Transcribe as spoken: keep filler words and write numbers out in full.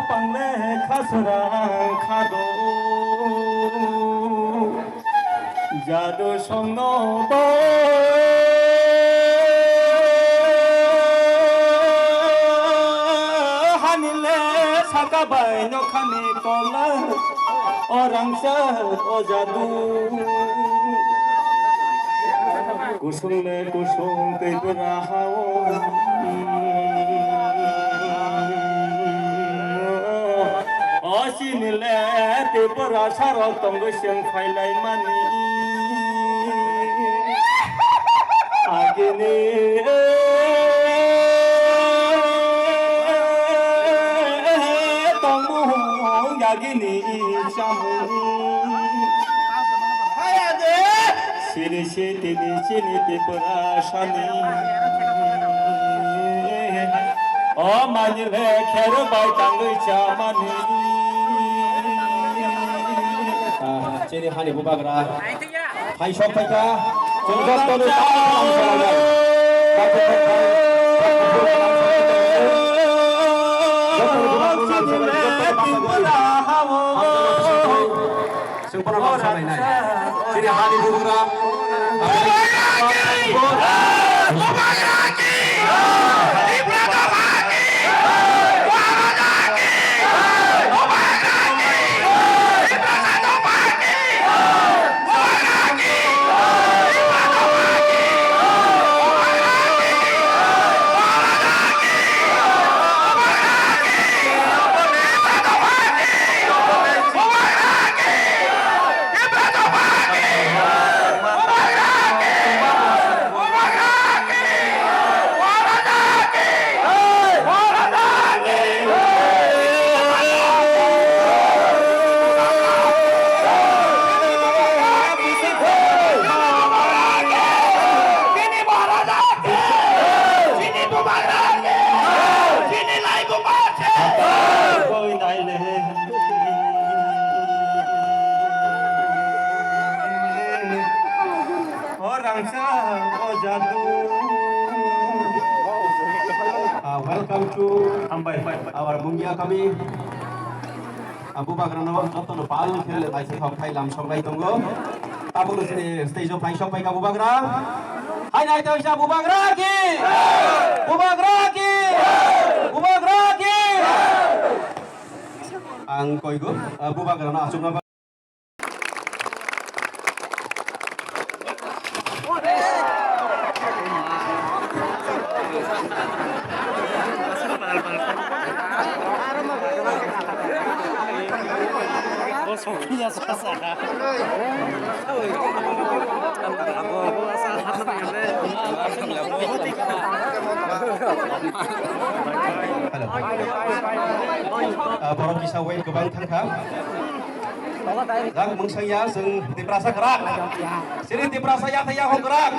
Pangle khaswrang khado, jadu songno bo hanile saka bai nokhani tola, o rangchak o jadu. Kusung le kusung tei bwra hao. O chini le tei bwra sarok tongwi chwng phailaimani. Agini tongmung agini chamung. Sini sitini sini Tripura sani. O manile kheru bai tangwi chamani. Ah, chini hani bubagra. Hai sok phaikha. Chwng joto no tamo tamo salai. Chini le Tripura hao. Chwng bono rang salainai. Chini hani bubagra. O rangchak o jadu. Ah, welcome to Hambai. Our Mungia kami. Ah, bubagrano jotono pal khele naisik hok khai lam sok lai tongo. Tabuk chini stage o phai sok phaikha bubagra. Hai nai tongsa bubagra ki. Bubagra ki. Bubagra ki. Ang koigo, ah, bubagrano achukna ba- Hello. Ah, borok kisa wait kwbang thangkha. Jak mungsangya chwng Tiprasa kwrak. Chini Tiprasa yathai yakhong kwrak.